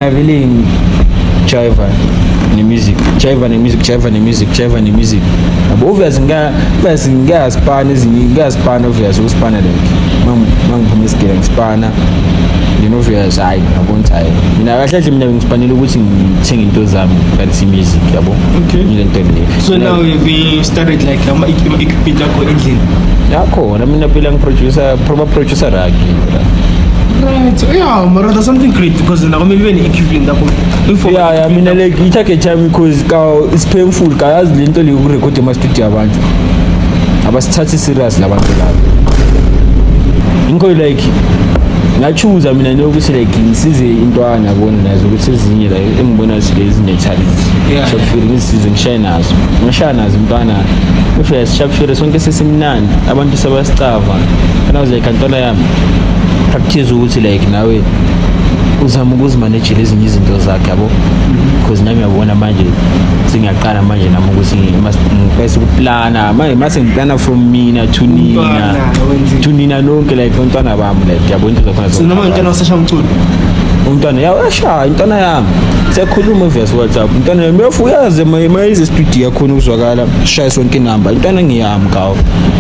Vele ngijiva ne-music, jiva ne-music, jiva ne-music, jiva ne-music, yabo. Obvious obvious ngiyaspana ezinye, ngiyaspana obvious ukuspana, like mangiphuma esigele ngispana. Then obvious, hayi, ngiyabona ukuthi hayi, mina kahle kahle mina ngispanele ukuthi ngithenge into zami, ngiqalise i-music, yabo. Ile nto leyo. So now we started like ama-equipment akho endlini? Yakhona, mina phela ngiproducer, proper producer ragi bra. Right, yeah, mara that's something great because nakumele ube ne-equipment yakho. Yeah, mina like i-target yami, because ka it's painful, kayazi le nto le ukurekhoda ema-studio, abantu abasithathi serious labantu laba. Ingikho like ngachuza mina nokuthi like ngisize intwana, yabona, nazo ukuthi ezinye la engibona ukuthi lezi zine-talent. Sharp Fury, ngisize ngishaye nazo, ngishaya nazo intwana. If Sharp Fury sonke sesimnandi, abantu sebasicava, and I was like, "Ntwana yami, practice ukuthi like nawe uzama ukuzimanejela ezinye izinto zakhe," yabo, because nami yabona manje sengiyaqala manje nami ukuthi ngiqalise ukuplana manje, mase ngiplana from mina to nina. Umntwana, wenzile. To nina nonke, like umntwana bami, like yabo, into zakhona. So noma umntwana wasesha umculo? Umntwana ya uyashaya, intwana yami siyakhuluma obvious WhatsApp. Intwana yami uyafuyaze mayize studio, yakhona ukuzwakala, sishaye sonke inamba. Intwana ngiyami kawo.